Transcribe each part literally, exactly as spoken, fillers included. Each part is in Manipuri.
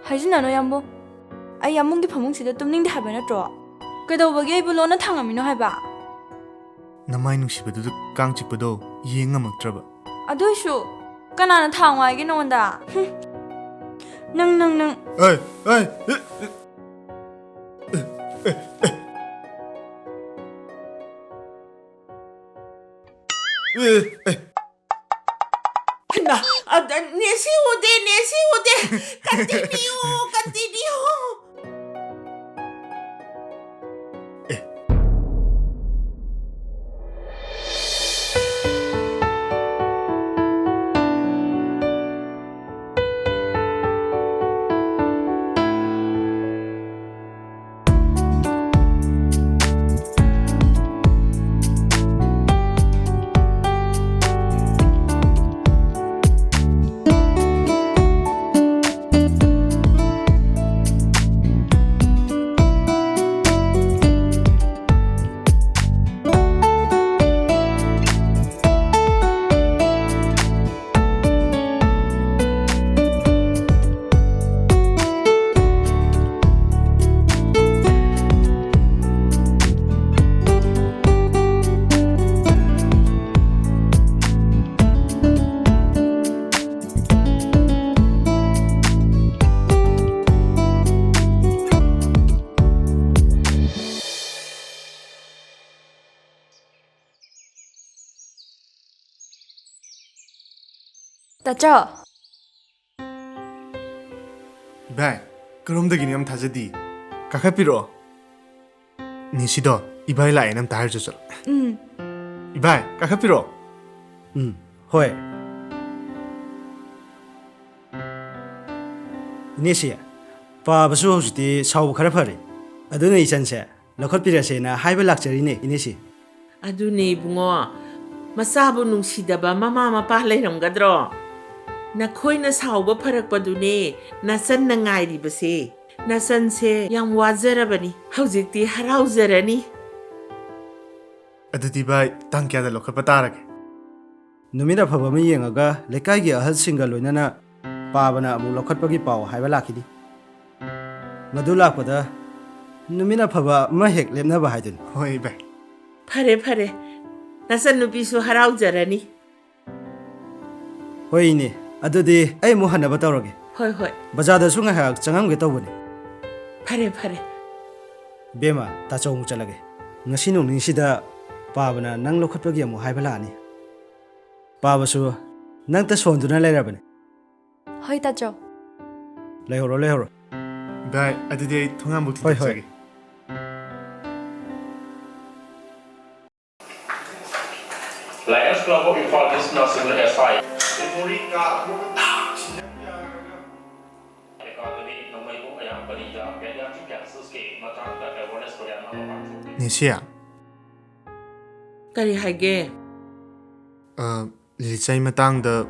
ꯍꯥꯏꯖꯤꯟꯅꯅꯨ, ꯌꯥꯝꯕꯨꯡ꯫ ꯑꯩ ꯌꯥꯝꯕꯨꯡꯒꯤ ꯐꯃꯨꯡꯁꯤꯗ ꯇꯨꯝꯅꯤꯡꯗꯦ ꯍꯥꯏꯕ ꯅꯠꯇ꯭ꯔꯣ? ꯀꯩꯗꯧꯕꯒꯤ ꯑꯩꯕꯨ ꯂꯣꯟꯅ ꯊꯥꯡꯉꯝꯃꯤꯅꯣ ꯍꯥꯏꯕ? ꯅꯃꯥꯏ ꯅꯨꯡꯁꯤꯕꯗꯨꯗ ꯀꯥꯡ ꯆꯤꯛꯄꯗꯣ ꯌꯦꯡ ꯉꯝꯃꯛꯇ꯭ꯔꯕ꯫ ꯑꯗꯨꯏꯁꯨ ꯀꯅꯥꯅ ꯊꯥꯡꯉꯣ ꯍꯥꯏꯒꯦ ꯅꯉꯣꯟꯗ? ꯍꯨꯝ꯫ ꯅꯪ, ꯅꯪ, ꯅꯪ꯫ ꯑꯦ, ꯑꯦ, ꯑꯦ, ꯑꯦ, ꯑꯦ, ꯑꯦ, ꯑꯦ, ꯑꯦ꯫ ꯍꯩꯃꯥ, ꯑꯗ, ꯅꯦꯁꯤ ꯎꯗꯦ, ꯅꯦꯁꯤ ꯎꯗꯦ꯫ Continue, continue꯫ ꯑꯦ꯫ ꯇꯥꯆꯧ꯫ ꯏꯕꯥꯏ, ꯀꯔꯣꯝꯗꯒꯤꯅꯣ ꯌꯥꯝ ꯊꯥꯖꯗꯤ꯫ ꯀꯥꯈꯠꯄꯤꯔꯛꯑꯣ꯫ ꯅꯤꯁꯤꯗꯣ, ꯏꯕꯥꯏ ꯂꯥꯛꯑꯦꯅ ꯑꯝꯇ ꯍꯥꯏꯔꯨꯆꯣ ꯆꯠꯂꯣ꯫ ꯎꯝ꯫ ꯏꯕꯥꯏ, ꯀꯥꯈꯠꯄꯤꯔꯛꯑꯣ꯫ ꯎꯝ, ꯍꯣꯏ꯫ ꯏꯅꯦꯁꯤ, ꯄꯥꯕꯁꯨ ꯍꯧꯖꯤꯛꯇꯤ ꯁꯥꯎꯕ ꯈꯔ ꯐꯔꯦ꯫ ꯑꯗꯨꯅ ꯏꯆꯟꯁꯦ ꯂꯧꯈꯠꯄꯤꯔꯁꯦꯅ ꯍꯥꯏꯕ ꯂꯥꯛꯆꯔꯤꯅꯦ, ꯏꯅꯦꯁꯤ꯫ ꯑꯗꯨꯅꯦ ꯏꯕꯨꯡꯉꯣ, ꯃꯆꯥꯕꯨ ꯅꯨꯡꯁꯤꯗꯕ ꯃꯃꯥ ꯃꯄꯥ ꯂꯩꯔꯝꯒꯗ꯭ꯔꯣ? ꯅꯈꯣꯏꯅ ꯁꯥꯎꯕ ꯐꯔꯛꯄꯗꯨꯅꯦ ꯅꯆꯟꯅ ꯉꯥꯏꯔꯤꯕꯁꯦ꯫ ꯅꯆꯟꯁꯦ ꯌꯥꯝ ꯋꯥꯖꯔꯕꯅꯤ, ꯍꯧꯖꯤꯛꯇꯤ ꯍꯔꯥꯎꯖꯔꯅꯤ꯫ ꯑꯗꯨꯗꯤ ꯚꯥꯏ, ꯇꯥꯡ ꯀꯌꯥꯗ ꯂꯧꯈꯠꯄ ꯇꯥꯔꯒꯦ? ꯅꯨꯃꯤꯠ ꯑꯐꯕ ꯑꯃ ꯌꯦꯡꯉꯒ ꯂꯩꯀꯥꯏꯒꯤ ꯑꯍꯜꯁꯤꯡꯒ ꯂꯣꯏꯅꯅ ꯄꯥꯕꯅ ꯑꯃꯨꯛ ꯂꯧꯈꯠꯄꯒꯤ ꯄꯥꯎ ꯍꯥꯏꯕ ꯂꯥꯛꯈꯤꯅꯤ꯫ ꯃꯗꯨ ꯂꯥꯛꯄꯗ ꯅꯨꯃꯤꯠ ꯑꯐꯕ ꯑꯃ ꯍꯦꯛ ꯂꯦꯞꯅꯕ ꯍꯥꯏꯗꯨꯅꯤ꯫ ꯍꯣꯏ, ꯚꯥꯏ꯫ ꯐꯔꯦ, ꯐꯔꯦ꯫ ꯅꯆꯟꯅꯨꯄꯤꯁꯨ ꯍꯔꯥꯎꯖꯔꯅꯤ꯫ ꯍꯣꯏ, ꯏꯅꯦ꯫ ꯑꯗꯨꯗꯤ ꯑꯩ ꯑꯃꯨꯛ ꯍꯟꯅꯕ ꯇꯧꯔꯒꯦ꯫ ꯍꯣꯏ, ꯍꯣꯏ꯫ ꯕꯖꯥꯔꯗꯁꯨ ꯉꯥꯏꯍꯥꯛ ꯆꯪꯉꯝꯒꯦ ꯇꯧꯕꯅꯤ꯫ ꯐꯔꯦ, ꯐꯔꯦ꯫ ꯏꯕꯦꯝꯃ, ꯇꯥꯆꯧ ꯑꯃꯨꯛ ꯆꯠꯂꯒꯦ꯫ ꯉꯁꯤ ꯅꯣꯡꯅꯤꯡꯁꯤꯗ ꯄꯥꯕꯅ ꯅꯪ ꯂꯧꯈꯠꯄꯒꯤ ꯑꯃꯨꯛ ꯍꯥꯏꯕ ꯂꯥꯛꯑꯅꯤ꯫ ꯄꯥꯕꯁꯨ ꯅꯪꯇ ꯁꯣꯟꯗꯨꯅ ꯂꯩꯔꯕꯅꯤ꯫ ꯍꯣꯏ, ꯇꯥꯆꯧ꯫ ꯂꯩꯍꯧꯔꯣ, ꯂꯩꯍꯧꯔꯣ꯫ ꯚꯥꯏ, ꯑꯗꯨꯗꯤ ꯑꯩ ꯊꯣꯡꯒꯥꯟꯕꯨꯛ ꯍꯣꯏ, ꯍꯣꯏ꯫ ꯊꯤꯟꯗꯣꯛꯆꯒꯦ꯫ Lions Club of Imphal East ꯅ Senior S I ꯑꯦꯀꯥꯗꯃꯤ ꯅꯣꯡꯃꯩꯕꯨꯡ ꯑꯌꯥꯝꯕꯅꯤꯗ pediatric cancersꯀꯤ ꯃꯇꯥꯡꯗ awareness program ꯑꯃ ꯄꯥꯡꯊꯣꯛꯂꯤ꯫ ꯅꯤꯁꯤꯌꯥ꯫ ꯀꯔꯤ ꯍꯥꯏꯒꯦ? ꯑ, ꯂꯤꯂꯤꯆꯥꯏ ꯃꯇꯥꯡꯗ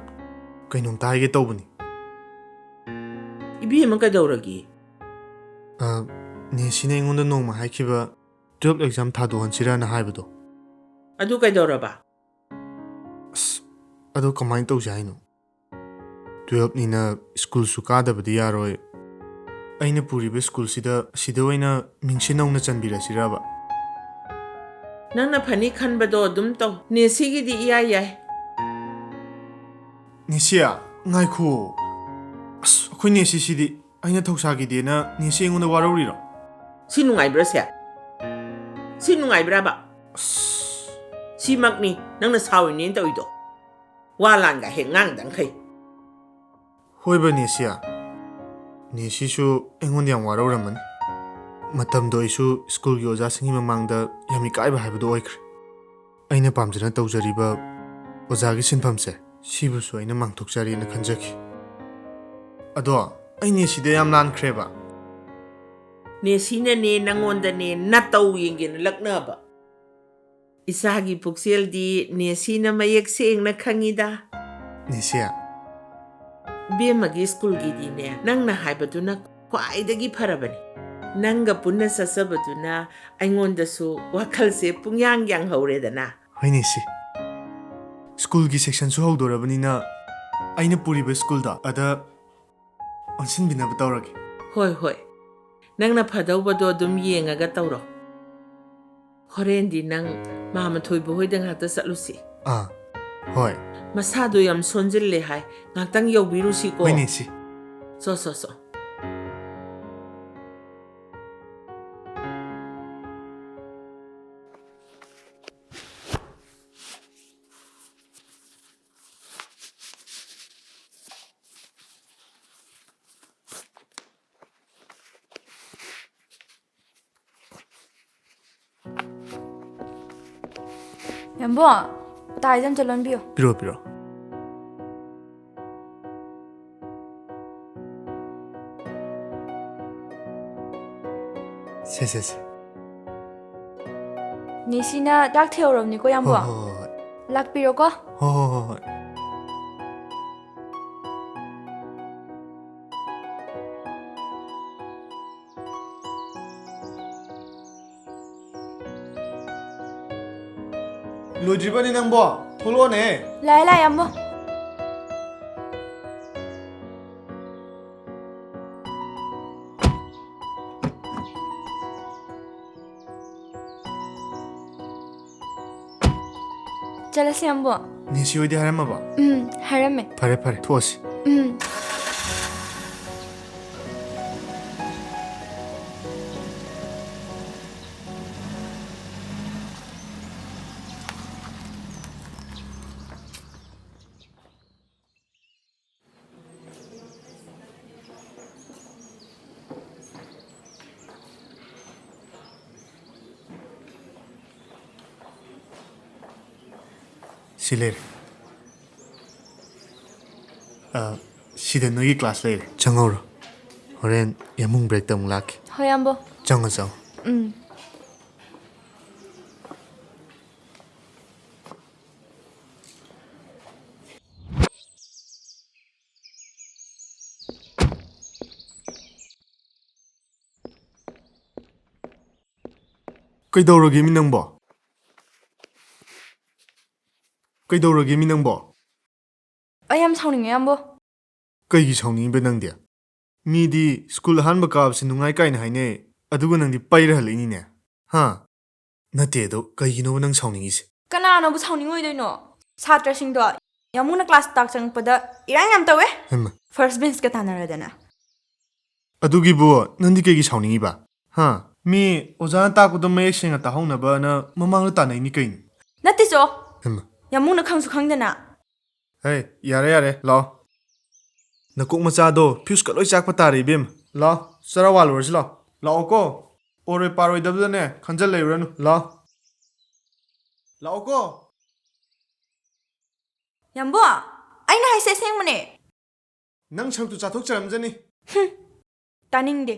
ꯀꯩꯅꯣꯝꯇ ꯍꯥꯏꯒꯦ ꯇꯧꯕꯅꯤ꯫ ꯏꯕꯦꯝꯃ ꯀꯩꯗꯧꯔꯒꯦ? ꯑ, ꯅꯦꯁꯤꯅ ꯑꯩꯉꯣꯟꯗ ꯅꯣꯡꯃ ꯍꯥꯏꯈꯤꯕ twelve exam ꯊꯥꯗꯣꯛꯍꯟꯁꯤꯔꯥꯅ ꯍꯥꯏꯕꯗꯣ꯫ ꯑꯗꯨ ꯀꯩꯗꯧꯔꯕ? ꯑꯁ, ꯑꯗꯣ ꯀꯃꯥꯏꯅ ꯇꯧꯁꯦ ꯍꯥꯏꯅꯣ? Twelveꯅꯤꯅ ꯁ꯭ꯀꯨꯜꯁꯨ ꯀꯥꯗꯕꯗꯤ ꯌꯥꯔꯣꯏ꯫ ꯑꯩꯅ ꯄꯨꯔꯤꯕ ꯁ꯭ꯀꯨꯜꯁꯤꯗ ꯑꯁꯤꯗ ꯑꯣꯏꯅ ꯃꯤꯡꯁꯦ ꯅꯧꯅ ꯆꯟꯕꯤꯔꯁꯤꯔꯕ? ꯅꯪꯅ ꯐꯅꯤ ꯈꯟꯕꯗꯣ ꯑꯗꯨꯝ ꯇꯧ꯫ ꯅꯦꯁꯤꯒꯤꯗꯤ ꯏꯌꯥ ꯌꯥꯏ꯫ ꯅꯦꯁꯤꯌꯥ, ꯉꯥꯏꯈꯣ꯫ ꯑꯁ, ꯑꯩꯈꯣꯏ ꯅꯦꯁꯤꯁꯤꯗꯤ꯫ ꯑꯩꯅ ꯊꯧꯁꯥꯈꯤꯗꯦꯅ ꯅꯦꯁꯤ ꯑꯩꯉꯣꯟꯗ ꯋꯥꯔꯧꯔꯤꯔꯣ? ꯁꯤ ꯅꯨꯡꯉꯥꯏꯕ꯭ꯔꯥ ꯁꯦ? ꯁꯤ ꯅꯨꯡꯉꯥꯏꯕ꯭ꯔꯥꯕ? ꯑꯁ꯫ ꯁꯤꯃꯛꯅꯤ ꯅꯪꯅ ꯁꯥꯎꯔꯤꯅꯦꯅ ꯇꯧꯔꯤꯗꯣ꯫ ꯋꯥ ꯂꯥꯟꯒ ꯍꯦꯛ ꯉꯥꯡꯗꯪꯈꯩ꯫ ꯍꯣꯏꯕ ꯅꯦꯁꯤꯌꯥ꯫ ꯅꯦꯁꯤꯁꯨ ꯑꯩꯉꯣꯟꯗ ꯌꯥꯝ ꯋꯥꯔꯧꯔꯝꯃꯅꯤ꯫ ꯃꯇꯝꯗꯣ ꯑꯩꯁꯨ ꯁ꯭ꯀꯨꯜꯒꯤ ꯑꯣꯖꯥꯁꯤꯡꯒꯤ ꯃꯃꯥꯡꯗ ꯌꯥꯝ ꯏꯀꯥꯏꯕ ꯍꯥꯏꯕꯗꯨ ꯑꯣꯏꯈ꯭ꯔꯦ꯫ ꯑꯩꯅ ꯄꯥꯝꯖꯅ ꯇꯧꯖꯔꯤꯕ ꯑꯣꯖꯥꯒꯤ ꯁꯤꯟꯐꯝꯁꯦ, ꯁꯤꯕꯨꯁꯨ ꯑꯩꯅ ꯃꯥꯡꯊꯣꯛꯆꯔꯦꯅ ꯈꯟꯖꯈꯤ꯫ ꯑꯗꯣ ꯑꯩ ꯅꯦꯁꯤꯗ ꯌꯥꯝ ꯂꯥꯟꯈ꯭ꯔꯦꯕ꯫ ꯅꯦꯁꯤꯅꯅꯦ ꯅꯪꯉꯣꯟꯗꯅꯦ ꯅꯇꯧ ꯌꯦꯡꯒꯦꯅ ꯂꯛꯅꯕ꯫ ꯏꯆꯥꯒꯤ ꯄꯨꯛꯆꯦꯜꯗꯤ ꯅꯦꯁꯤꯅ ꯃꯌꯦꯛ ꯁꯦꯡꯅ ꯈꯪꯉꯤꯗ꯫ ꯅꯦꯁꯤ꯫ ꯏꯕꯦꯝꯃꯒꯤ ꯁ꯭ꯀꯨꯜꯒꯤꯗꯤꯅꯦ ꯅꯪꯅ ꯍꯥꯏꯕꯗꯨꯅ ꯈ꯭ꯋꯥꯏꯗꯒꯤ ꯐꯔꯕꯅꯤ꯫ ꯅꯪꯒ ꯄꯨꯟꯅ ꯆꯠꯆꯕꯗꯨꯅ ꯑꯩꯉꯣꯟꯗꯁꯨ ꯋꯥꯈꯜꯁꯦ ꯄꯨꯡꯌꯥꯡ ꯌꯥꯡꯍꯧꯔꯦꯗꯅ꯫ ꯍꯣꯏꯅꯦ ꯁꯤ꯫ ꯁ꯭ꯀꯨꯜꯒꯤ ꯁꯦꯛꯁꯟꯁꯨ ꯍꯧꯗꯣꯔꯕꯅꯤꯅ ꯑꯩꯅ ꯄꯨꯔꯤꯕ ꯁ꯭ꯀꯨꯜꯗꯣ ꯑꯗ ꯑꯣꯟꯁꯤꯟꯕꯤꯅꯕ ꯇꯧꯔꯒꯦ꯫ ꯍꯣꯏ, ꯍꯣꯏ꯫ ꯅꯪꯅ ꯐꯗꯧꯕꯗꯣ ꯑꯗꯨꯝ ꯌꯦꯡꯉꯒ ꯇꯧꯔꯣ꯫ ꯍꯣꯔꯦꯟꯗꯤ ꯅꯪ ꯃꯥꯃ ꯊꯣꯏꯕ ꯍꯣꯏꯗ ꯉꯥꯛꯇ ꯆꯠꯂꯨꯁꯤ꯫ ꯑꯥ, ꯍꯣꯏ꯫ ꯃꯁꯥꯗꯣ ꯌꯥꯝ ꯁꯣꯟꯖꯤꯜꯂꯦ ꯍꯥꯏ, ꯉꯥꯛꯇꯪ ꯌꯧꯕꯤꯔꯨꯁꯤꯀꯣ꯫ ꯍꯣꯏꯅꯦ, ꯏꯆꯦ꯫ ꯆꯣ, ꯆꯣ, ꯆꯣ꯫ ꯌꯥꯝꯕꯣ, ꯇꯥꯏꯁꯦ ꯑꯝꯇ ꯂꯣꯟꯕꯤꯌꯣ꯫ ꯄꯤꯔꯣ, ꯄꯤꯔꯣ꯫ ꯁꯦ, ꯁꯦ, ꯁꯦ꯫ ꯅꯦꯁꯤꯅ ꯆꯥꯛ ꯊꯤꯍꯧꯔꯕꯅꯤꯀꯣ, ꯌꯥꯝꯕꯣ꯫ ꯍꯣꯏ, ꯍꯣꯏ, ꯍꯣꯏ, ꯍꯣꯏ꯫ ꯂꯥꯛꯄꯤꯔꯣꯀꯣ꯫ ꯍꯣꯏ, ꯍꯣꯏ, ꯍꯣꯏ, ꯍꯣꯏ꯫ ꯂꯣꯏꯗ꯭ꯔꯤꯕꯅꯤ ꯅꯪꯕꯣ? ꯊꯣꯛꯂꯛꯑꯣꯅꯦ꯫ ꯂꯥꯛꯑꯦ, ꯂꯥꯛꯑꯦ, ꯌꯥꯝꯕꯣ꯫ ꯆꯠꯂꯁꯦ, ꯌꯥꯝꯕꯣ꯫ ꯅꯦꯁꯤ ꯍꯣꯏꯗꯤ ꯍꯥꯏꯔꯝꯃꯕ? ꯎꯝ, ꯍꯥꯏꯔꯝꯃꯦ꯫ ꯐꯔꯦ, ꯐꯔꯦ, ꯊꯣꯛꯑꯁꯤ꯫ ꯎꯝ꯫ ꯁꯤ ꯂꯩꯔꯦ꯫ ꯑ, ꯁꯤꯗ ꯅꯣꯏꯒꯤ class ꯂꯩꯔꯦ꯫ ꯆꯪꯍꯧꯔꯣ꯫ ꯍꯣꯔꯦꯟ ꯌꯥꯝꯕꯨꯡ breakꯇ ꯑꯃꯨꯛ ꯂꯥꯛꯀꯦ꯫ ꯍꯣꯏ, ꯌꯥꯝꯕꯣ꯫ ꯆꯪꯉꯣ, ꯆꯪꯉꯣ꯫ ꯎꯝ꯫ ꯀꯩꯗꯧꯔꯒꯦ ꯃꯤ ꯅꯪꯕꯣ? ꯀꯩꯗꯧꯔꯒꯦ ꯃꯤ ꯅꯪꯕꯣ? ꯑꯩ ꯌꯥꯝ ꯁꯥꯎꯅꯤꯡꯉꯦ, ꯌꯥꯝꯕꯣ꯫ ꯀꯩꯒꯤ ꯁꯥꯎꯅꯤꯡꯉꯤꯕ ꯅꯪꯗꯤ? ꯃꯤꯗꯤ ꯁ꯭ꯀꯨꯜ ꯑꯍꯥꯟꯕ ꯀꯥꯕꯁꯤ ꯅꯨꯡꯉꯥꯏ ꯀꯥꯏꯅ ꯍꯥꯏꯅꯩ, ꯑꯗꯨꯒ ꯅꯪꯗꯤ ꯄꯩꯔ ꯍꯜꯂꯛꯏꯅꯤꯅꯦ꯫ ꯍꯥ? ꯅꯠꯇꯦ ꯑꯗꯣ, ꯀꯩꯒꯤꯅꯣꯕ ꯅꯪ ꯁꯥꯎꯅꯤꯡꯉꯤꯁꯦ? ꯀꯅꯥꯅꯕꯨ ꯁꯥꯎꯅꯤꯡꯉꯣꯏꯗꯣꯏꯅꯣ? ꯁꯥꯇ꯭ꯔꯁꯤꯡꯗꯣ ꯌꯥꯝꯕꯨꯡꯅ ꯀ꯭ꯂꯥꯁ ꯇꯥꯛ ꯆꯪꯉꯛꯄꯗ ꯏꯔꯥꯡ ꯌꯥꯝ ꯇꯧꯋꯦ꯫ ꯍꯩꯃꯥ꯫ ꯐꯥꯔꯁ ꯕꯦꯟꯁꯀ ꯇꯥꯟꯅꯔꯗꯅ꯫ ꯑꯗꯨꯒꯤꯕꯨ ꯅꯪꯗꯤ ꯀꯩꯒꯤ ꯁꯥꯎꯅꯤꯡꯉꯤꯕ? ꯍꯥ? ꯃꯤ ꯑꯣꯖꯥꯅ ꯇꯥꯛꯄꯗꯣ ꯃꯌꯦꯛ ꯁꯦꯡꯅ ꯇꯥꯍꯧꯅꯕꯅ ꯃꯃꯥꯡꯗ ꯇꯥꯟꯅꯩꯅꯤ ꯀꯩꯅꯣ꯫ ꯅꯠꯇꯦ ꯆꯣ꯫ ꯍꯩꯃꯥ꯫ ꯌꯥꯝꯕꯨꯡꯅ ꯈꯪꯁꯨ ꯈꯪꯗꯅ꯫ ꯍꯦ, ꯌꯥꯔꯦ, ꯌꯥꯔꯦ, ꯂꯥꯛꯑꯣ꯫ ꯅꯀꯣꯛ ꯃꯆꯥꯗꯣ ꯐ꯭ꯌꯨꯁꯀ ꯂꯣꯏ ꯆꯥꯛꯄ ꯇꯥꯔꯦ, ꯏꯕꯦꯝꯃ꯫ ꯂꯥꯛꯑꯣ, ꯆꯔꯥ ꯋꯥꯜꯂꯨꯔꯁꯤ, ꯂꯥꯛꯑꯣ꯫ ꯂꯥꯛꯑꯣꯀꯣ꯫ ꯑꯣꯏꯔꯣꯏ ꯄꯥꯔꯣꯏꯗꯕꯗꯅꯦ ꯈꯟꯖꯜ ꯂꯩꯔꯨꯔꯅꯨ꯫ ꯂꯥꯛꯑꯣ꯫ ꯂꯥꯛꯑꯣꯀꯣ꯫ ꯌꯥꯝꯕꯨ, ꯑꯩꯅ ꯍꯥꯏꯁꯦ ꯑꯁꯦꯡꯕꯅꯦ꯫ ꯅꯪ ꯁꯔꯨꯛꯇꯨ ꯆꯥꯊꯣꯛꯆꯔꯝꯖꯅꯤ꯫ ꯍꯨꯝ, ꯇꯥꯅꯤꯡꯗꯦ꯫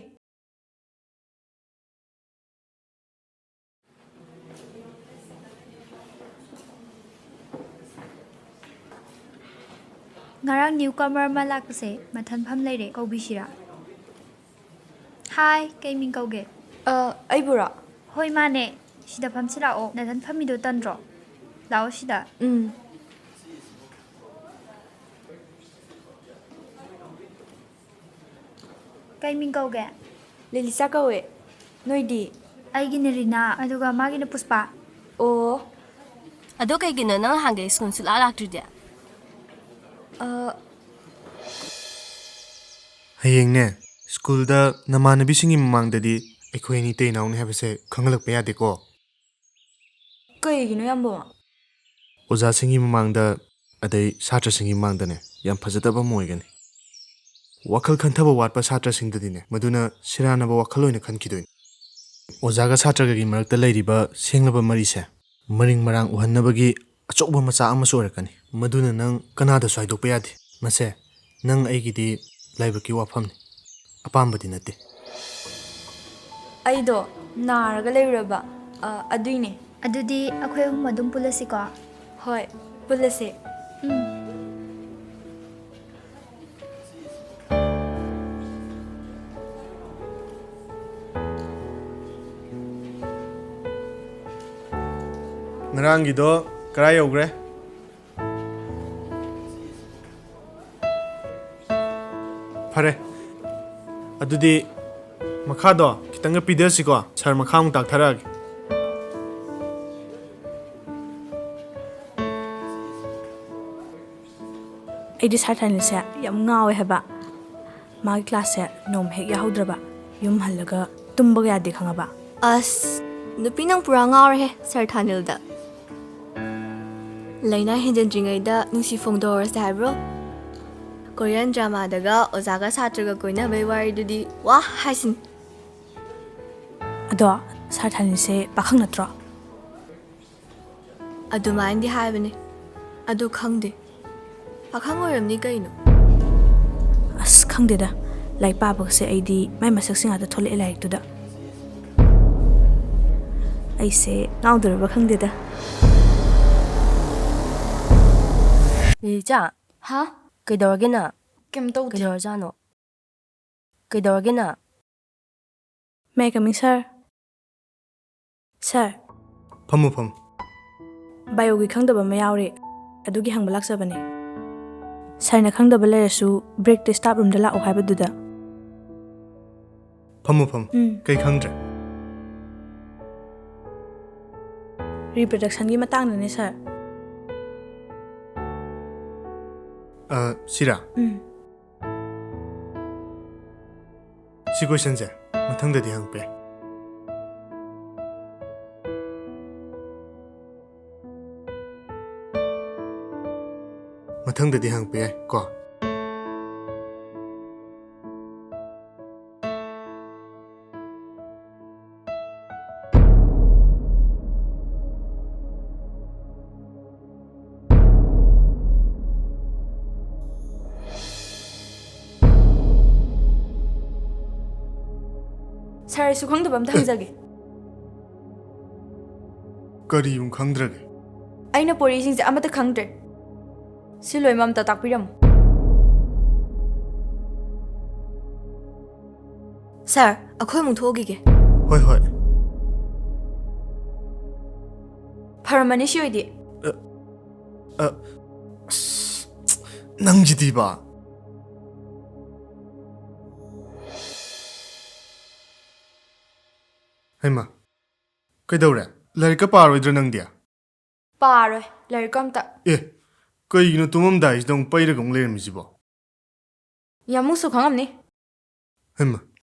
ꯉꯔꯥꯡ ꯅ꯭ꯌꯨ ꯀꯃꯔ ꯑꯃ ꯂꯥꯛꯄꯁꯦ ꯃꯊꯟꯐꯝ ꯂꯩꯔꯦ, ꯀꯧꯕꯤꯁꯤꯔꯥ? ꯍꯥꯏ, ꯀꯩ ꯃꯤꯡ ꯀꯧꯒꯦ? ꯑ, ꯑꯩꯕꯨꯔꯣ? ꯍꯣꯏ, ꯃꯥꯅꯦ꯫ ꯁꯤꯗ ꯐꯝꯁꯤ ꯂꯥꯛꯑꯣ꯫ ꯅꯊꯟ ꯐꯝꯃꯤꯗꯣ ꯇꯟꯗ꯭ꯔꯣ? ꯂꯥꯛꯑꯣ ꯁꯤꯗ꯫ ꯎꯝ꯫ ꯀꯩ ꯃꯤꯡ ꯀꯧꯒꯦ? ꯂꯤꯂꯤꯁꯥ ꯀꯧꯋꯦ꯫ ꯅꯣꯏꯗꯤ? ꯑꯩꯒꯤꯅ ꯔꯤꯅꯥ, ꯑꯗꯨꯒ ꯃꯥꯒꯤꯅ ꯄꯨꯁꯄꯥ꯫ ꯑꯣ꯫ ꯑꯗꯣ ꯀꯩꯒꯤꯅꯣ ꯅꯪ ꯅꯍꯥꯟꯒꯩ ꯁ꯭ꯀꯨꯜ ꯁꯨꯛꯂꯥꯛ ꯂꯥꯛꯇ꯭ꯔꯤꯗꯤ? ꯑ, ꯍꯌꯦꯡꯅꯦ, ꯁ꯭ꯀꯨꯜꯗ ꯅꯃꯥꯟꯅꯕꯤꯁꯤꯡꯒꯤ ꯃꯃꯥꯡꯗꯗꯤ ꯑꯩꯈꯣꯏ ꯑꯅꯤ ꯏꯇꯩ ꯏꯅꯥꯎꯅꯤ ꯍꯥꯏꯕꯁꯦ ꯈꯪꯍꯜꯂꯛꯄ ꯌꯥꯗꯦꯀꯣ꯫ ꯀꯩꯒꯤꯅꯣ, ꯌꯥꯝꯕ? ꯑꯣꯖꯥꯁꯤꯡꯒꯤ ꯃꯃꯥꯡꯗ, ꯑꯗꯩ ꯁꯥꯇ꯭ꯔꯁꯤꯡꯒꯤ ꯃꯃꯥꯡꯗꯅꯦ, ꯌꯥꯝ ꯐꯖꯗꯕ ꯑꯃ ꯑꯣꯏꯒꯅꯤ꯫ ꯋꯥꯈꯜ ꯈꯟꯊꯕ ꯋꯥꯠꯄ ꯁꯥꯇ꯭ꯔꯁꯤꯡꯗꯗꯤꯅꯦ, ꯃꯗꯨꯅ ꯁꯦꯔꯥꯟꯅꯕ ꯋꯥꯈꯜ ꯑꯣꯏꯅ ꯈꯟꯈꯤꯗꯣꯏꯅꯤ꯫ ꯑꯣꯖꯥꯒ ꯁꯥꯇ꯭ꯔꯒꯒꯤ ꯃꯔꯛꯇ ꯂꯩꯔꯤꯕ ꯁꯦꯡꯂꯕ ꯃꯔꯤꯁꯦ ꯃꯔꯤꯡ ꯃꯔꯥꯡ ꯎꯍꯟꯅꯕꯒꯤ ꯑꯆꯧꯕ ꯃꯆꯥꯛ ꯑꯃꯁꯨ ꯑꯣꯏꯔꯛꯀꯅꯤ꯫ ꯃꯗꯨꯅ ꯅꯪ ꯀꯅꯥꯗꯁꯨ ꯍꯥꯏꯗꯣꯛꯄ ꯌꯥꯗꯦ꯫ ꯃꯁꯦ ꯅꯪ ꯑꯩꯒꯤꯗꯤ ꯂꯥꯏꯕꯛꯀꯤ ꯋꯥꯐꯝꯅꯤ, ꯑꯄꯥꯝꯕꯗꯤ ꯅꯠꯇꯦ꯫ ꯑꯩꯗꯣ ꯅꯥꯔꯒ ꯂꯩꯔꯨꯔꯕ, ꯑ, ꯑꯗꯨꯏꯅꯦ꯫ ꯑꯗꯨꯗꯤ ꯑꯩꯈꯣꯏ ꯑꯍꯨꯝ ꯑꯗꯨꯝ ꯄꯨꯜꯂꯁꯤꯀꯣ? ꯍꯣꯏ, ꯄꯨꯜꯂꯁꯦ꯫ ꯎꯝ꯫ ꯉꯔꯥꯡꯒꯤꯗꯣ ꯀꯔꯥꯏ ꯌꯧꯈ꯭ꯔꯦ? ꯐꯔꯦ, ꯑꯗꯨꯗꯤ ꯃꯈꯥꯗꯣ ꯈꯤꯇꯪꯒ ꯄꯤꯗꯁꯤꯀꯣ, ꯁꯥꯔ ꯃꯈꯥ ꯑꯃꯨꯛ ꯇꯥꯛꯊꯔꯛꯑꯒꯦ꯫ ꯑꯩꯗꯤ ꯁꯥꯔ ꯊꯥꯅꯤꯜꯁꯦ ꯌꯥꯝ ꯉꯥꯎꯋꯦ ꯍꯥꯏꯕ꯫ ꯃꯥꯒꯤ ꯀ꯭ꯂꯥꯁꯁꯦ ꯅꯣꯡꯃ ꯍꯦꯛ ꯌꯥꯎꯍꯧꯗ꯭ꯔꯕ ꯌꯨꯝ ꯍꯜꯂꯒ ꯇꯨꯝꯕꯒ ꯌꯥꯗꯦ, ꯈꯪꯉꯕ? ꯑꯁ, ꯅꯨꯄꯤ ꯅꯪ ꯄꯨꯔꯥ ꯉꯥꯎꯔꯦꯍꯦ ꯁꯥꯔ ꯊꯥꯅꯤꯜꯗ꯫ ꯂꯩꯅꯥ ꯍꯦꯟꯖꯤꯟꯗ꯭ꯔꯤꯉꯩꯗ ꯅꯨꯡꯁꯤ ꯐꯣꯡꯗꯣꯛꯍꯧꯔꯁꯦ ꯍꯥꯏꯕ꯭ꯔꯣ? ꯀꯣꯔꯤꯌꯟ ꯗ꯭ꯔꯃꯥꯗꯒ ꯑꯣꯖꯥꯒ ꯁꯥꯇ꯭ꯔꯒ ꯀꯣꯏꯅꯕꯩ ꯋꯥꯔꯤꯗꯨꯗꯤ ꯋꯥ ꯍꯥꯏꯁꯤꯅꯤ꯫ ꯑꯗꯣ ꯁꯥꯔ ꯊꯥꯅꯤꯜꯁꯦ ꯄꯥꯈꯪ ꯅꯠꯇ꯭ꯔꯣ? ꯑꯗꯨꯃꯥꯏꯅꯗꯤ ꯍꯥꯏꯕꯅꯦ, ꯑꯗꯨ ꯈꯪꯗꯦ꯫ ꯄꯥꯈꯪ ꯑꯣꯏꯔꯝꯅꯤ ꯀꯩꯅꯣ꯫ ꯑꯁ, ꯈꯪꯗꯦꯗ, ꯂꯥꯏꯔꯤꯛ ꯄꯥꯕꯒꯁꯦ ꯑꯩꯗꯤ ꯃꯥꯏ ꯃꯁꯛꯁꯦ ꯉꯥꯛꯇ ꯊꯣꯛꯂꯛꯑꯦ ꯂꯥꯏꯔꯤꯛꯇꯨꯗ꯫ ꯑꯩꯁꯦ ꯉꯥꯎꯗꯣꯔꯕ ꯈꯪꯗꯦꯗ꯫ ꯂꯤꯂꯤꯆꯥ, ꯍꯥ? ꯀꯩꯗꯧꯔꯒꯦ ꯅꯪ? ꯀꯩꯝ ꯇꯧꯗꯦ꯫ ꯀꯩꯗꯧꯔꯖꯥꯠꯅꯣ? ꯀꯩꯗꯧꯔꯒꯦ ꯅꯪ? May I coming, sir? Sir. ꯐꯝꯃꯨ, ꯐꯝꯃꯨ꯫ ꯕꯥꯏꯑꯣꯒꯤ ꯈꯪꯗꯕ ꯑꯃ ꯌꯥꯎꯔꯦ, ꯑꯗꯨꯒꯤ ꯍꯪꯕ ꯂꯥꯛꯆꯕꯅꯦ꯫ ꯁꯥꯔꯅ ꯈꯪꯗꯕ ꯂꯩꯔꯁꯨ breakꯇ staff roomꯗ ꯂꯥꯛꯑꯣ ꯍꯥꯏꯕꯗꯨꯗ꯫ ꯐꯝꯃꯨ, ꯐꯝꯃꯨ꯫ ꯎꯝ꯫ ꯀꯩ ꯈꯪꯗ꯭ꯔꯦ? Reproductionꯒꯤ ꯃꯇꯥꯡꯗꯅꯦ, sir꯫ ꯑ, ꯁꯤꯔꯥ? ꯎꯝ꯫ ꯁꯤ questionꯁꯦ ꯃꯊꯪꯗꯗꯤ ꯍꯪꯉꯛꯄ ꯌꯥꯏ꯫ ꯃꯊꯪꯗꯗꯤ ꯍꯪꯉꯛꯄ ꯌꯥꯏ ꯀꯣ꯫ Sir, ꯑꯩꯁꯨ ꯈꯪꯗꯕ ꯑꯝꯇ ꯍꯪꯖꯒꯦ꯫ ꯀꯔꯤ ꯑꯃꯨꯛ ꯈꯪꯗ꯭ꯔꯒꯦ? ꯑꯩꯅ ꯄꯣꯔꯤꯁꯤꯡꯁꯦ ꯑꯃꯠꯇ ꯈꯪꯗ꯭ꯔꯦ꯫ ꯁꯤ ꯂꯣꯏꯃꯛ ꯑꯝꯇ ꯇꯥꯛꯄꯤꯔꯝꯃꯨ꯫ Sir, ꯑꯩꯈꯣꯏ ꯑꯃꯨꯛ ꯊꯣꯛꯎꯈꯤꯒꯦ꯫ ꯍꯣꯏ, ꯍꯣꯏ꯫ ꯐꯔꯝꯃꯅꯤ ꯁꯤ ꯑꯣꯏꯗꯤ꯫ ꯑ, ꯑ, ꯑꯁ, ꯅꯪꯁꯤꯗꯤꯕ꯫ ꯍꯩꯃ, ꯀꯩꯗꯧꯔꯦ? ꯂꯥꯏꯔꯤꯛꯀ ꯄꯥꯔꯣꯏꯗ꯭ꯔꯥ ꯅꯪꯗꯤ? ꯄꯥꯔꯣꯏ ꯂꯥꯏꯔꯤꯛꯀ ꯑꯝꯇ꯫ ꯑꯦ, ꯀꯩꯒꯤꯅꯣ ꯇꯨꯝꯃꯝꯗꯥꯏꯁꯤꯗ ꯑꯃꯨꯛ ꯄꯩꯔꯒ ꯑꯃꯨꯛ ꯂꯩꯔꯝꯃꯤꯁꯤꯕꯣ? ꯌꯥꯝꯕꯨꯡꯁꯨ ꯈꯪꯉꯝꯅꯤ꯫ ꯍꯩꯃ,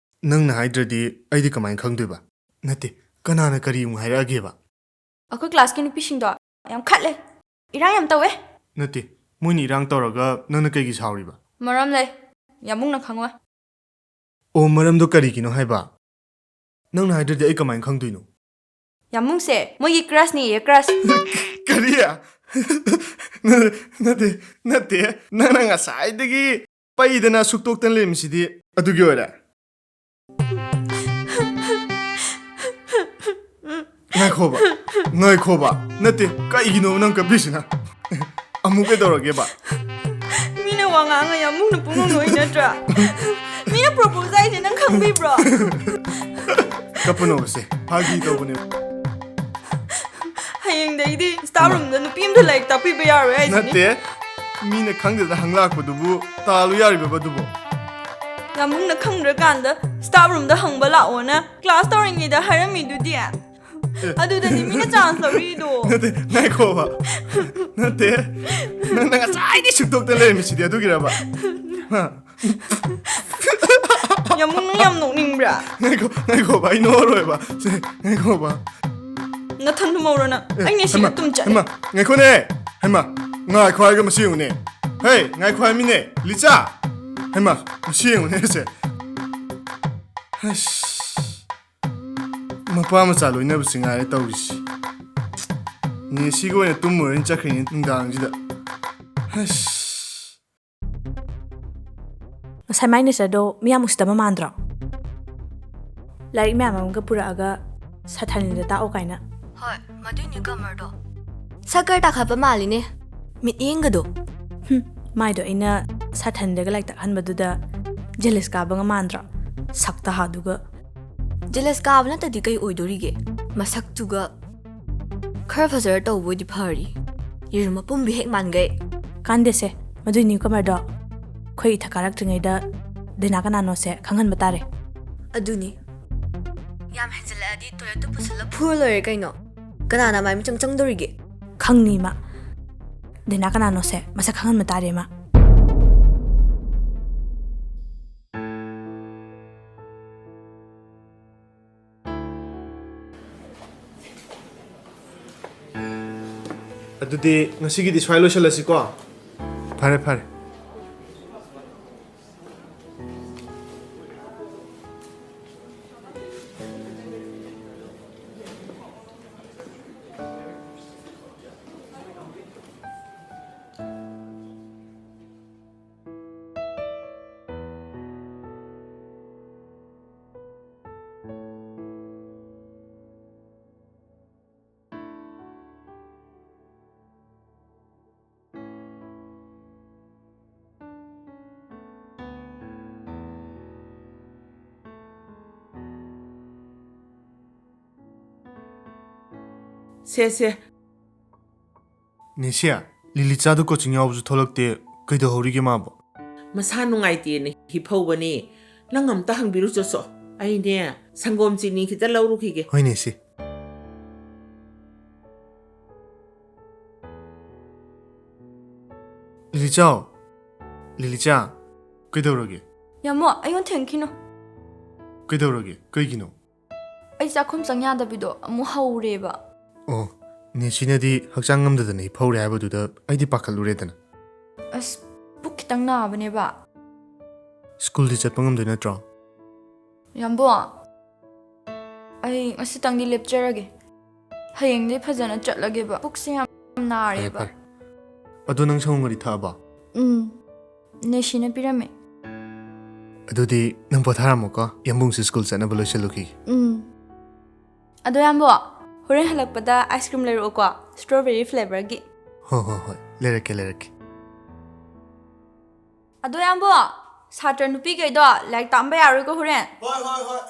ꯅꯪꯅ ꯍꯥꯏꯗ꯭ꯔꯗꯤ ꯑꯩꯗꯤ ꯀꯃꯥꯏꯅ ꯈꯪꯗꯣꯏꯕ? ꯅꯠꯇꯦ, ꯀꯅꯥꯅ ꯀꯔꯤ ꯑꯃꯨꯛ ꯍꯥꯏꯔꯛꯑꯒꯦꯕ? ꯑꯩꯈꯣꯏ ꯀ꯭ꯂꯥꯁꯀꯤ ꯅꯨꯄꯤꯁꯤꯡꯗꯣ ꯌꯥꯝ ꯈꯠꯂꯦ꯫ ꯏꯔꯥꯡ ꯌꯥꯝ ꯇꯧꯋꯦ꯫ ꯅꯠꯇꯦ, ꯃꯣꯏꯅ ꯏꯔꯥꯡ ꯇꯧꯔꯒ ꯅꯪꯅ ꯀꯩꯒꯤ ꯁꯥꯎꯔꯤꯕ? ꯃꯔꯝ ꯂꯩ꯫ ꯌꯥꯝꯕꯨꯡꯅ ꯈꯪꯉꯣꯏ꯫ ꯑꯣ, ꯃꯔꯝꯗꯣ ꯀꯔꯤꯒꯤꯅꯣ ꯍꯥꯏꯕ? ꯅꯪꯅ ꯍꯥꯏꯗ꯭ꯔꯗꯤ ꯑꯩ ꯀꯃꯥꯏꯅ ꯈꯪꯗꯣꯏꯅꯣ? ꯌꯥꯝꯕꯨꯡꯁꯦ ꯃꯣꯏꯒꯤ crushꯅꯦꯌꯦ, crush꯫ ꯀꯔꯤ? ꯅꯠꯇꯦ, ꯅꯠꯇꯦ, ꯅꯪꯅ ꯉꯁꯥꯏꯗꯒꯤ ꯄꯩꯗꯅ ꯁꯨꯛꯇꯣꯛꯇꯅ ꯂꯩꯔꯝꯃꯤꯁꯤꯗꯤ ꯑꯗꯨꯒꯤ ꯑꯣꯏꯔꯦ? ꯉꯥꯏꯈꯣꯕ, ꯉꯥꯏꯈꯣꯕ꯫ ꯅꯠꯇꯦ, ꯀꯩꯒꯤꯅꯣ ꯅꯪ ꯀꯞꯄꯤꯁꯤꯅ? ꯑꯃꯨꯛ ꯀꯩꯗꯧꯔꯒꯦꯕ? ꯃꯤꯅ ꯋꯥ ꯉꯥꯡꯉ ꯌꯥꯝꯕꯨꯡꯅ ꯄꯨꯡꯅꯣꯛ ꯅꯣꯛꯏ ꯅꯠꯇ꯭ꯔꯥ? ꯃꯤꯅ propose ꯍꯥꯏꯁꯦ ꯅꯪ ꯈꯪꯕꯤꯕ꯭ꯔꯣ? ꯀꯞꯄꯅꯣꯕꯁꯦ, ꯐꯥꯒꯤ ꯇꯧꯕꯅꯦ꯫ ꯍꯌꯦꯡꯗꯩꯗꯤ staff roomꯗ ꯅꯨꯄꯤ ꯑꯝꯇ ꯂꯥꯏꯔꯤꯛ ꯇꯥꯛꯄꯤꯕ ꯌꯥꯔꯣꯏ ꯍꯥꯏꯁꯤꯅꯤ꯫ ꯅꯠꯇꯦ, ꯃꯤꯅ ꯈꯪꯗꯗꯅ ꯍꯪꯂꯥꯛꯄꯗꯨꯕꯨ ꯇꯥꯜꯂꯨ ꯌꯥꯔꯤꯕꯕ ꯑꯗꯨꯕꯣ? ꯌꯥꯝꯕꯨꯡꯅ ꯈꯪꯗ꯭ꯔꯀꯥꯟꯗ staff roomꯗ ꯍꯪꯕ ꯂꯥꯛꯑꯣꯅ class ꯇꯧꯔꯤꯉꯩꯗ ꯍꯥꯏꯔꯝꯃꯤꯗꯨꯗꯤ꯫ ꯑꯗꯨꯗꯅꯤ ꯃꯤꯅ chance ꯂꯧꯔꯤꯗꯣ꯫ ꯅꯠꯇꯦ, ꯉꯥꯏꯈꯣꯕ꯫ ꯅꯠꯇꯦ, ꯅꯪꯅ ꯉꯁꯥꯏꯗꯤ ꯁꯨꯛꯇꯣꯛꯇ ꯂꯩꯔꯝꯃꯤꯁꯤꯗꯤ ꯑꯗꯨꯒꯤꯔꯕ? ꯍꯥ? ꯌꯥꯝꯕꯨꯡ, ꯅꯪ ꯌꯥꯝ ꯅꯣꯛꯅꯤꯡꯕ꯭ꯔꯥ? ꯉꯥꯏꯈꯣ, ꯉꯥꯏꯈꯣꯕ, ꯑꯩ ꯅꯣꯛꯑꯔꯣꯏꯕ꯫ ꯁꯦ, ꯉꯥꯏꯈꯣꯕ꯫ ꯅꯊꯟ ꯊꯨꯝꯍꯧꯔꯣ ꯅꯪ꯫ ꯑꯦ, ꯑꯩ ꯅꯦꯁꯤꯒ ꯍꯩꯃꯥ, ꯇꯨꯝ ꯆꯠꯂꯦ꯫ ꯍꯩꯃꯥ, ꯉꯥꯏꯈꯣꯅꯦ꯫ ꯍꯩꯃꯥ, ꯉꯥꯏꯈꯣ ꯍꯥꯏꯔꯒ ꯃꯁꯤ ꯌꯦꯡꯉꯨꯅꯦ꯫ ꯍꯦ, ꯉꯥꯏꯈꯣ ꯍꯥꯏꯃꯤꯅꯦ, ꯂꯤꯆꯥ꯫ ꯍꯩꯃꯥ, ꯃꯁꯤ ꯌꯦꯡꯉꯨꯅꯦ ꯁꯦ꯫ ꯑꯁ, ꯃꯄꯥ ꯃꯆꯥ ꯂꯣꯏꯅꯕꯁꯤ ꯉꯥꯏꯔꯦ ꯇꯧꯔꯤꯁꯤ꯫ ꯅꯦꯁꯤꯒ ꯑꯣꯏꯅ ꯇꯨꯝꯃꯨꯔꯅꯤ ꯆꯠꯈ꯭ꯔꯤꯅꯤ ꯅꯨꯡꯗꯥꯡꯁꯤꯗ꯫ ꯑꯁ꯫ ꯉꯁꯥꯏ ꯃꯥꯏ nature ꯗꯣ ꯃꯤ ꯌꯥꯝ ꯎꯁꯤꯠꯇꯕ ꯃꯥꯟꯗ꯭ꯔꯣ? ꯂꯥꯏꯔꯤꯛ ꯃꯌꯥꯝ ꯑꯃꯒ ꯄꯨꯔꯛꯑꯒ ꯁꯥꯊꯟꯗ ꯇꯥꯛꯑꯣ ꯀꯥꯏꯅ꯫ ꯍꯣꯏ, ꯃꯗꯨꯏ newcomer ꯗꯣ ꯁꯛꯀꯔ ꯇꯥꯈꯠꯄ ꯃꯥꯜꯂꯤꯅꯦ꯫ ꯃꯤꯠꯌꯦꯡꯒꯗꯣ꯫ ꯍꯨꯝ, ꯃꯥꯏꯗꯣ ꯑꯩꯅ ꯁꯥꯊꯟꯗꯒ ꯂꯥꯏꯔꯤꯛ ꯇꯥꯛꯍꯟꯕꯗꯨꯗ jealous ꯀꯥꯕꯒ ꯃꯥꯟꯗ꯭ꯔꯣ? ꯁꯛꯇ ꯍꯥꯗꯨꯒ꯫ Jealous ꯀꯥꯕ ꯅꯠꯇꯗꯤ ꯀꯩ ꯑꯣꯏꯗꯣꯔꯤꯒꯦ? ꯃꯁꯛꯇꯨꯒ ꯈꯔ ꯐꯖꯔ ꯇꯧꯕ ꯑꯣꯏꯗꯤ ꯐꯔꯤ꯫ ꯌꯦꯔꯨꯝ ꯑꯄꯨꯝꯕꯤ ꯍꯦꯛ ꯃꯥꯟꯒꯩ꯫ ꯀꯥꯟꯗꯦꯁꯦ, ꯃꯗꯨꯏ newcomer ꯗꯣ ꯑꯩꯈꯣꯏ ꯏꯊꯛ ꯀꯥꯔꯛꯇ꯭ꯔꯤꯉꯩꯗ ꯗꯥꯏꯅꯥ ꯀꯅꯥꯅꯣꯁꯦ ꯈꯪꯍꯟꯕ ꯇꯥꯔꯦ꯫ ꯑꯗꯨꯅꯤ꯫ ꯌꯥꯝ ꯍꯦꯟꯖꯤꯜꯂꯛꯑꯗꯤ ꯇꯣꯏꯂꯦꯠꯇ ꯄꯨꯁꯤꯜꯂ ꯐꯨꯔ ꯂꯣꯏꯔꯦ ꯀꯩꯅꯣ꯫ ꯀꯅꯥꯅ ꯃꯥꯏ ꯃꯤꯆꯪ ꯆꯪꯗꯣꯔꯤꯒꯦ? ꯈꯪꯅꯤ ꯃꯥ꯫ ꯗꯦꯅꯥ ꯀꯅꯥꯅꯣꯁꯦ ꯃꯁꯛ ꯈꯪꯍꯟꯕ ꯇꯥꯔꯦ ꯃꯥ꯫ ꯑꯗꯨꯗꯤ ꯉꯁꯤꯒꯤꯗꯤ ꯁ꯭ꯋꯥꯏ ꯂꯣꯏꯁꯤꯜꯂꯁꯤꯀꯣ꯫ ꯐꯔꯦ, ꯐꯔꯦ꯫ ꯁꯦ, ꯁꯦ꯫ ꯅꯦꯁꯤꯌꯥ, ꯂꯤꯂꯤꯆꯥꯗꯣ ꯀꯣꯆꯤꯡ ꯌꯥꯎꯕꯁꯨ ꯊꯣꯛꯂꯛꯇꯦ, ꯀꯩꯗꯧꯍꯧꯔꯤꯒꯦ ꯃꯥꯕꯣ? ꯃꯁꯥ ꯅꯨꯡꯉꯥꯏꯇꯦꯅ ꯍꯤꯞꯍꯧꯕꯅꯦ꯫ ꯅꯪ ꯑꯝꯇ ꯍꯪꯕꯤꯔꯨ ꯆꯣꯆꯣ꯫ ꯑꯩꯅꯦ, ꯁꯪꯒꯣꯝ ꯆꯤꯅꯤ ꯈꯤꯇ ꯂꯧꯔꯨꯈꯤꯒꯦ꯫ ꯍꯣꯏꯅꯦ, ꯏꯆꯦ꯫ ꯂꯤꯂꯤꯆꯥꯎ, ꯂꯤꯂꯤꯆꯥ, ꯀꯩꯗꯧꯔꯒꯦ? ꯌꯥꯃꯣ, ꯑꯩꯉꯣꯟꯗ ꯊꯦꯡꯈꯤꯅꯨ꯫ ꯀꯩꯗꯧꯔꯒꯦ? ꯀꯩꯒꯤꯅꯣ? ꯑꯩ ꯆꯥꯛꯈꯨꯝ ꯆꯪ ꯌꯥꯗꯕꯤꯗꯣ ꯑꯃꯨꯛ ꯍꯧꯔꯦꯕ꯫ ꯑꯣ, ꯅꯦꯁꯤꯅꯗꯤ ꯍꯛꯆꯥꯡ ꯉꯝꯗꯗꯅ ꯍꯤꯞꯍꯧꯔꯦ ꯍꯥꯏꯕꯗꯨꯗ ꯑꯩꯗꯤ ꯄꯥꯈꯠꯂꯨꯔꯦꯗꯅ꯫ ꯑꯁ, ꯄꯨꯛ ꯈꯤꯇꯪ ꯅꯥꯕꯅꯦꯕ꯫ ꯁ꯭ꯀꯨꯜꯗꯤ ꯆꯠꯄ ꯉꯝꯗꯣꯏ ꯅꯠꯇ꯭ꯔꯣ? ꯌꯥꯝꯕꯣ, ꯑꯩ ꯉꯁꯤꯇꯪꯗꯤ ꯂꯦꯞꯆꯔꯒꯦ꯫ ꯍꯌꯦꯡꯗꯤ ꯐꯖꯅ ꯆꯠꯂꯒꯦꯕ꯫ ꯄꯨꯛꯁꯦ ꯌꯥꯝ ꯐꯔꯦ, ꯅꯥꯔꯦꯕ꯫ ꯐꯔꯦ꯫ ꯑꯗꯣ ꯅꯪ ꯁꯪꯒꯣꯝ ꯒꯥꯔꯤ ꯊꯛꯑꯕꯣ? ꯎꯝ, ꯅꯦꯁꯤꯅ ꯄꯤꯔꯝꯃꯦ꯫ ꯑꯗꯨꯗꯤ ꯅꯪ ꯄꯣꯊꯥꯔꯝꯃꯣꯀꯣ, ꯌꯥꯝꯕꯨꯡꯁꯨ ꯁ꯭ꯀꯨꯜ ꯆꯠꯅꯕ ꯂꯣꯏꯁꯤꯜꯂꯨꯈꯤꯒꯦ꯫ ꯎꯝ꯫ ꯑꯗꯣ ꯌꯥꯝꯕꯣ, ꯍꯣꯔꯦꯟ ꯍꯜꯂꯛꯄꯗ ice cream ꯂꯩꯔꯛꯑꯣꯀꯣ, strawberry flavour ꯒꯤ꯫ ꯍꯣ, ꯍꯣ, ꯍꯣꯏ, ꯂꯩꯔꯛꯀꯦ, ꯂꯩꯔꯛꯀꯦ꯫ ꯑꯗꯣ ꯌꯥꯝꯕꯣ, ꯁꯥꯇ꯭ꯔ ꯅꯨꯄꯤꯈꯩꯗꯣ ꯂꯥꯏꯔꯤꯛ ꯇꯥꯛꯑꯝꯕ ꯌꯥꯔꯣꯏꯀꯣ ꯍꯣꯔꯦꯟ꯫ ꯍꯣꯏ, ꯍꯣꯏ, ꯍꯣꯏ꯫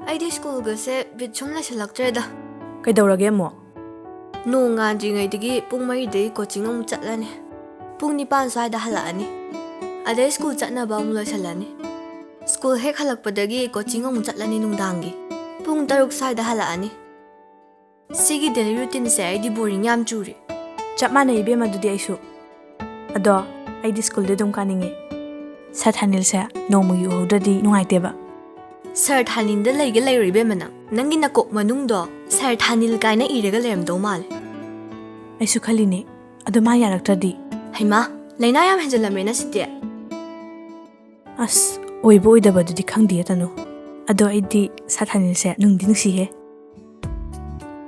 ꯑꯩꯗꯤ ꯁ꯭ꯀꯨꯜꯒꯁꯦ ꯕꯤꯠ ꯁꯨꯝ ꯂꯩꯁꯤꯜꯂꯛꯇ꯭ꯔꯦꯗ꯫ ꯀꯩꯗꯧꯔꯒꯦ ꯑꯃꯨꯛ? ꯅꯣꯡ ꯉꯥꯟꯗ꯭ꯔꯤꯉꯩꯗꯒꯤ ꯄꯨꯡ ꯃꯔꯤꯗꯒꯤ ꯀꯣꯆꯤꯡ ꯑꯃꯨꯛ ꯆꯠꯂꯅꯤ꯫ ꯄꯨꯡ ꯅꯤꯄꯥꯟ ꯁ꯭ꯋꯥꯏꯗ ꯍꯜꯂꯛꯑꯅꯤ꯫ ꯑꯗꯩ ꯁ꯭ꯀꯨꯜ ꯆꯠꯅꯕ ꯑꯃꯨꯛ ꯂꯣꯏꯁꯤꯜꯂꯅꯤ꯫ ꯁ꯭ꯀꯨꯜ ꯍꯦꯛ ꯍꯜꯂꯛꯄꯗꯒꯤ ꯀꯣꯆꯤꯡ ꯑꯃꯨꯛ ꯆꯠꯂꯅꯤ ꯅꯨꯡꯗꯥꯡꯒꯤ꯫ ꯄꯨꯡ ꯇꯔꯨꯛ ꯁ꯭ꯋꯥꯏꯗ ꯍꯜꯂꯛꯑꯅꯤ꯫ ꯁꯤꯒꯤ ꯗꯦꯂꯤ ꯔꯨꯇꯤꯟꯁꯦ ꯑꯩꯗꯤ ꯕꯣꯔꯤꯡ ꯌꯥꯝ ꯆꯨꯔꯦ꯫ ꯆꯞ ꯃꯥꯟꯅꯩ ꯏꯕꯦꯝꯃ, ꯑꯗꯨꯗꯤ ꯑꯩꯁꯨ꯫ ꯑꯗꯣ ꯑꯩꯗꯤ ꯁ꯭ꯀꯨꯜꯗ ꯑꯗꯨꯝ ꯀꯥꯅꯤꯡꯉꯦ꯫ ꯁꯥꯔ ꯊꯥꯅꯤꯜꯁꯦ ꯅꯣꯡꯃꯒꯤ ꯎꯍꯧꯗ꯭ꯔꯗꯤ ꯅꯨꯡꯉꯥꯏꯇꯦꯕ꯫ ꯁꯥꯔ ꯊꯥꯅꯤꯜꯗ ꯂꯩꯒꯦ ꯂꯩꯔꯣ ꯏꯕꯦꯝꯃ ꯅꯪ꯫ ꯅꯪꯒꯤ ꯅꯀꯣꯛ ꯃꯅꯨꯡꯗꯣ ꯁꯥꯔ ꯊꯥꯅꯤꯜ ꯀꯥꯏꯅ ꯏꯔꯒ ꯂꯩꯔꯝꯗꯧ ꯃꯥꯜꯂꯦ꯫ ꯑꯩꯁꯨ ꯈꯜꯂꯤꯅꯦ꯫ ꯑꯗꯣ ꯃꯥ ꯌꯥꯔꯛꯇ꯭ꯔꯗꯤ? ꯍꯩꯃꯥ, ꯂꯥꯏꯅꯥ ꯌꯥꯝ ꯍꯦꯟꯖꯜꯂꯝꯃꯦꯅ ꯁꯤꯗꯤ꯫ ꯑꯁ, ꯑꯣꯏꯕ ꯑꯣꯏꯗꯕꯗꯨꯗꯤ ꯈꯪꯗꯦ ꯇꯅꯨ꯫ ꯑꯗꯣ ꯑꯩꯗꯤ ꯁꯥꯔ ꯊꯥꯅꯤꯜꯁꯦ ꯅꯨꯡꯗꯤ ꯅꯨꯡꯁꯤꯍꯦ꯫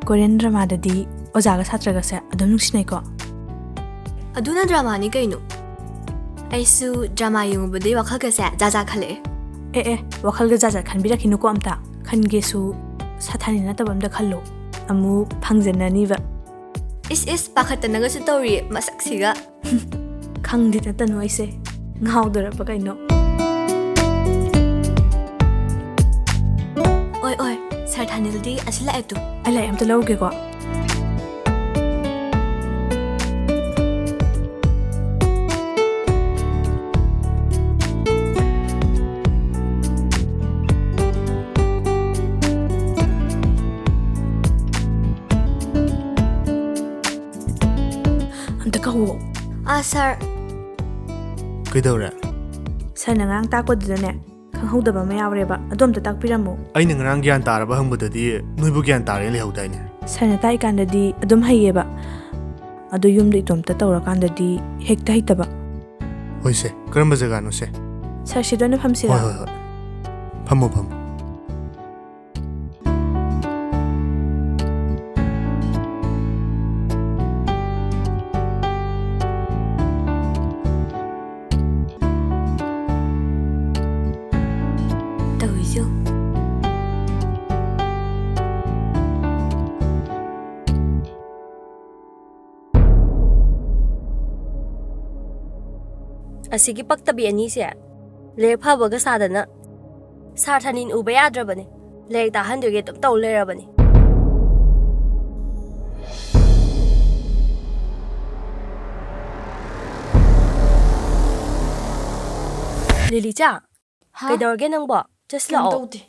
ꯀꯣꯔꯤꯌꯟ ꯗ꯭ꯔꯃꯥꯗꯗꯤ ꯑꯣꯖꯥꯒ ꯁꯥꯇ꯭ꯔꯒꯁꯦ ꯑꯗꯨꯝ ꯅꯨꯡꯁꯤꯅꯩꯀꯣ꯫ ꯑꯗꯨꯅ ꯗ꯭ꯔꯃꯥꯅꯤ ꯀꯩꯅꯣ꯫ ꯑꯩꯁꯨ ꯗ꯭ꯔꯃꯥ ꯌꯦꯡꯉꯨꯕꯗꯩ ꯋꯥꯈꯜꯒꯁꯦ ꯖꯥꯖꯥ ꯈꯜꯂꯛꯑꯦ꯫ ꯑꯦ ꯑꯦ, ꯋꯥꯈꯜꯒ ꯖꯥꯖꯥ ꯈꯟꯕꯤꯔꯛꯈꯤꯅꯨꯀꯣ ꯑꯝꯇ꯫ ꯈꯟꯒꯦꯁꯨ ꯁꯥꯔ ꯊꯥꯅꯤꯜ ꯅꯠꯇꯕ ꯑꯝꯇ ꯈꯜꯂꯣ꯫ ꯑꯃꯨꯛ ꯐꯪꯖꯟꯅꯅꯤꯕ꯫ ꯏꯁ ꯏꯁ, ꯄꯥꯈꯠꯇꯅꯒꯁꯨ ꯇꯧꯔꯤ ꯃꯁꯛꯁꯤꯒ꯫ ꯈꯪꯗꯦ ꯇꯅꯨ, ꯑꯩꯁꯦ ꯉꯥꯎꯗꯣꯔꯕ ꯀꯩꯅꯣ꯫ ꯑꯣꯏ ꯑꯣꯏ, ꯁꯥꯔ ꯊꯥꯅꯤꯜꯗꯤ ꯑꯁꯤ ꯂꯥꯛꯑꯦ ꯇꯨ꯫ ꯑꯩ ꯂꯥꯏꯔꯤꯛ ꯑꯝꯇ ꯂꯧꯔꯨꯒꯦꯀꯣ꯫ ꯑꯝꯇ ꯀꯧꯋꯣ꯫ ꯑꯥ, ꯁꯥꯔ꯫ ꯀꯩꯗꯧꯔꯦ? ꯁꯥꯔꯅ ꯉꯔꯥꯡ ꯇꯥꯛꯄꯗꯨꯗꯅꯦ, ꯈꯪꯍꯧꯗꯕ ꯑꯃ ꯌꯥꯎꯔꯦꯕ꯫ ꯑꯗꯣ ꯑꯝꯇ ꯇꯥꯛꯄꯤꯔꯝꯃꯣ꯫ ꯑꯩꯅ ꯉꯔꯥꯡ ꯒ꯭ꯌꯥꯟ ꯇꯥꯔꯕ ꯍꯪꯕꯗꯗꯤ ꯅꯣꯏꯕꯨ ꯒ꯭ꯌꯥꯟ ꯇꯥꯔꯦꯅ ꯂꯩꯍꯧꯗꯥꯏꯅꯦ? ꯁꯥꯔꯅ ꯇꯥꯛꯏꯀꯥꯟꯗꯗꯤ ꯑꯗꯨꯝ ꯍꯩꯌꯦꯕ꯫ ꯑꯗꯣ ꯌꯨꯝꯗ ꯏꯇꯣꯝꯇ ꯇꯧꯔꯀꯥꯟꯗꯗꯤ ꯍꯦꯛꯇ ꯍꯩꯇꯕ꯫ ꯍꯣꯏꯁꯦ, ꯀꯔꯝꯕ ꯖꯒꯥꯅꯣꯁꯦ? ꯁꯥꯔ, ꯁꯤꯗ ꯑꯣꯏꯅ ꯐꯝꯁꯤꯔꯥ? ꯍꯣꯏ, ꯍꯣꯏ, ꯍꯣꯏ꯫ ꯐꯝꯃꯣ, ꯐꯝꯃꯣ꯫ ꯇꯧꯔꯤꯁꯦ ꯌꯦꯡꯉꯨ꯫ ꯑꯁꯤꯒꯤ ꯄꯛꯇꯕꯤ ꯑꯅꯤꯁꯦ ꯂꯥꯏꯔꯤꯛ ꯐꯕꯒ ꯁꯥꯗꯅ ꯁꯥꯔ ꯊꯥꯅꯤꯜ ꯎꯕ ꯌꯥꯗ꯭ꯔꯕꯅꯦ꯫ ꯂꯥꯏꯔꯤꯛ ꯇꯥꯛꯍꯟꯗꯣꯏꯒꯤ ꯑꯗꯨꯝ ꯇꯧ ꯂꯩꯔꯕꯅꯦ꯫ ꯂꯤꯂꯤꯆꯥ, ꯀꯩꯗꯧꯔꯒꯦ ꯅꯪꯕꯣ? Just ꯀꯩꯝ ꯂꯥꯛꯑꯣ꯫ ꯇꯧꯗꯦ꯫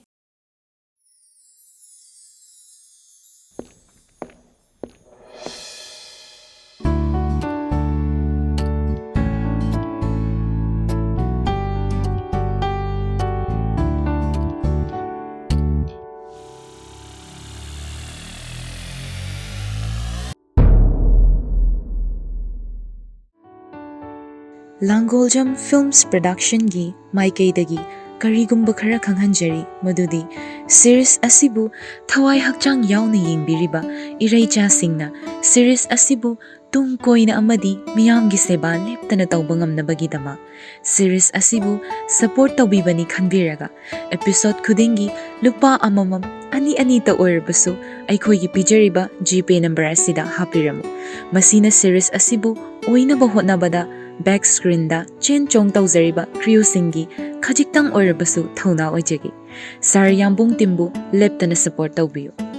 ꯂꯥꯡꯒꯣꯜꯖꯝ Films Productionꯒꯤ ꯃꯥꯏꯀꯩꯗꯒꯤ ꯀꯔꯤꯒꯨꯝꯕ ꯈꯔ ꯈꯪꯍꯟꯖꯔꯤ, ꯃꯗꯨꯗꯤ series ꯑꯁꯤꯕꯨ ꯊꯋꯥꯏ ꯍꯛꯆꯥꯡ ꯌꯥꯎꯅ ꯌꯦꯡꯕꯤꯔꯤꯕ ꯏꯔꯩꯆꯥꯁꯤꯡꯅ series ꯑꯁꯤꯕꯨ ꯇꯨꯡ ꯀꯣꯏꯅ ꯑꯃꯗꯤ ꯃꯤꯌꯥꯝꯒꯤ ꯁꯦꯕꯥ ꯂꯦꯞꯇꯅ ꯇꯧꯕ ꯉꯝꯅꯕꯒꯤꯗꯃꯛ series ꯑꯁꯤꯕꯨ support ꯇꯧꯕꯤꯕꯅꯤ ꯈꯟꯕꯤꯔꯒ, episode ꯈꯨꯗꯤꯡꯒꯤ ꯂꯨꯄꯥ ꯑꯃꯃꯝ, ꯑꯅꯤ ꯑꯅꯤꯇ ꯑꯣꯏꯔꯕꯁꯨ, ꯑꯩꯈꯣꯏꯒꯤ ꯄꯤꯖꯔꯤꯕ GPay number ꯑꯁꯤꯗ ꯍꯥꯞꯄꯤꯔꯝꯃꯨ꯫ ꯃꯁꯤꯅ series ꯑꯁꯤꯕꯨ ꯑꯣꯏꯅꯕ ꯍꯣꯠꯅꯕꯗ back screenꯗ ꯆꯦꯟ ꯆꯣꯡ ꯇꯧꯖꯔꯤꯕ crewꯁꯤꯡꯒꯤ ꯈꯖꯤꯛꯇꯪ ꯑꯣꯏꯔꯕꯁꯨ ꯊꯧꯅꯥ ꯑꯣꯏꯖꯒꯦ꯫ Sir ꯌꯥꯝꯕꯨꯡ teamꯕꯨ ꯂꯦꯞꯇꯅ support ꯇꯧꯕꯤꯌꯨ꯫